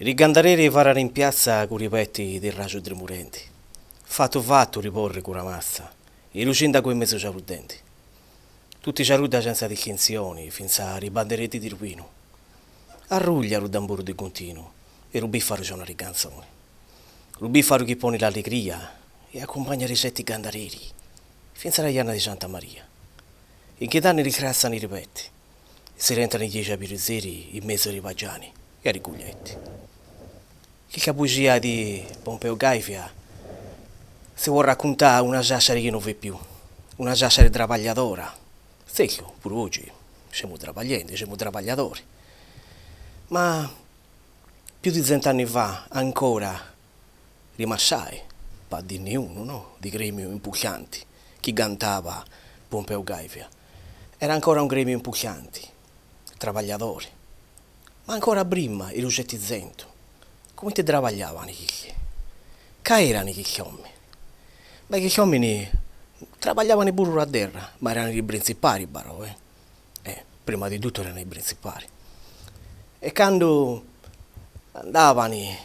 Li gandareri varano in piazza cu li petti di raju trimurenti, fattu fattu li porri cu la mazza e lu sindacu in mezzu ciaruddenti. Tutti ciarudda senza distinzioni finza li banderetti di lu vinu. Arruglia lu tamburu di cuntinu e lu bìfaru sona li canzoni. Lu bìfaru chi poni l'alligria e accumpagna li setti gandareri finza la janna di Santa Maria. In chi danni li crazzani li petti Si rentrano in chiesa pi zeri in mezzo ai pagiani e a li guglietti. Chista puisia di Pompeo Gaifia si vò raccuntà una Sassari chi non v'è più, una Sassari trabagliadora, Certu, puru oggi semu trabagliendi, semu trabagliadori, ma più di cent'anni fa ancora li massai, pa dinni unu, no, di gremiu impuglianti chi cantava Pompeo Gaifia, era ancora un gremiu impuglianti, trabagliadori, ma ancora prima 'e lu settizentu, cumenti trabagliavano chilli? Ca erano chilli omini? Beh, chilli omini trabagliavano puru la terra, ma erano i prinzipali però, eh, eh, prima di tutto erano i prinzipali. E candu andavano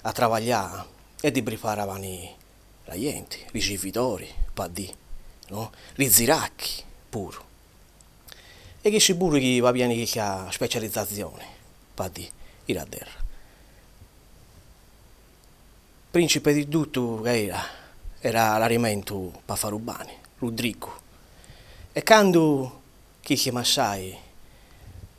a trabaglià e ddi preparavano la jenti, li sirvidori, pa dì, no, li ziracchi puru. E chissi puru chi faviani chista specializzazioni, pa dì, in la terra. Principe di tuttu ca era, era l'arimentu pa fari u pani, lu trigu. E candu chissi massai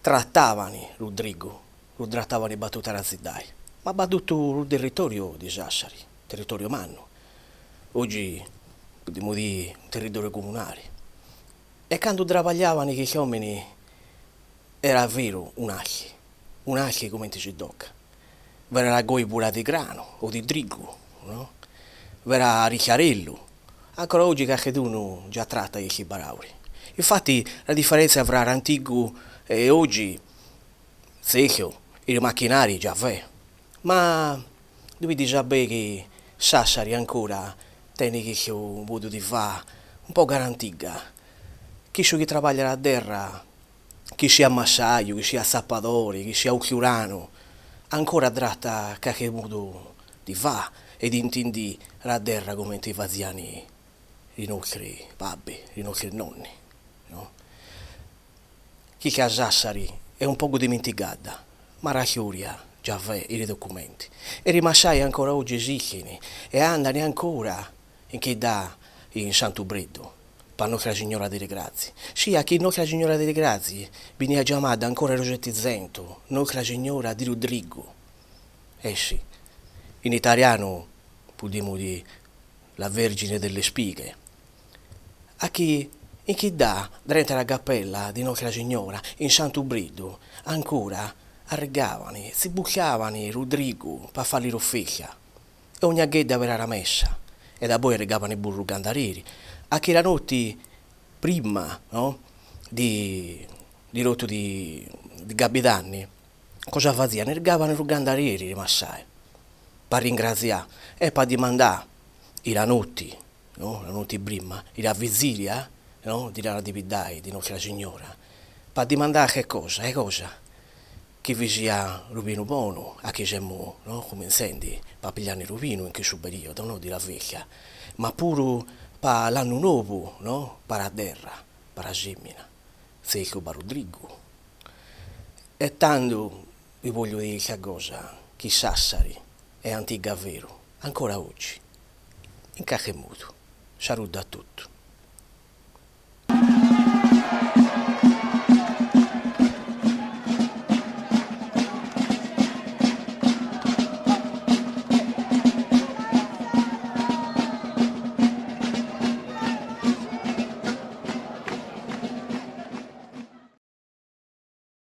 trattavani lu trigu, lu trattavani pa tutta la ziddai, ma pa tuttu lu territoriu di Sassari, territoriu mannu, oggi putimu dì un territoriu comunali. E candu trabagliavani chissi omini era veru un'arti, un'arti cumenti si tocca. V'era la coibula di granu o di trigu, no? V'era ricchiarellu. Ancora oggi cachedunu già tratta chissi parauli. Infatti la differenza fra l'anticu e oggi, certu, i macchinari già v'è, ma doviti sapè chi Sassari ancora teni chissu modu di fà un pocu a l'antiga, chissu chi trabaglia la terra chi sia massaju, chi sia zappadori, chi sia ucchiuranu, ancora tratta cacche modu di fà e di intindi la terra cumenti faziani i nostri babbi, i nostri nonni, no? Chista Sassari è un pocu dimintigata, ma la storia già v'è in li documenti e li massai ancora oggi esistini e andani ancora in chi dà in Santu Briddu pa Nostra Signora di li Grazi. Sia chi Nostra Signora di li Grazi vinia giamata ancora lu Settizentu Nostra Signora di lu Trigu. Eh sì, in italianu putimu di la Vergine delle Spighe. A chi in chi dà drenta la cappella di Nostra Signora in Santu Briddu ancora arrigavani, si bucchiavani lu trigu pa falli rufficchia. E ogna ghedda per la messa, e da poi arrigavani puru lu candareri, a chi la notti prima, no, di di l'ottu di di cabidanni, cosa faziani? Arrigavani lu candareri li massai, pa ringrazià e pa dimandà i la notti, no, la notti prima, i la vizilia, no, di la Natividai di Nostra Signora, pa dimandà che cosa, e cosa? Chi vi sia lu vinu bonu, a chi semu, no, cuminzendi pa pigliani lu vinu in cussu periodo, no, di la vecchia, ma puru pa l'annu novu, no, pa la terra, pa la semina, tzertu pa lu trigu. E tandu vi vogliu diri sta cosa, chi Sassari è antiga veru, ancora oggi, in cacche modu. Saludu a totu.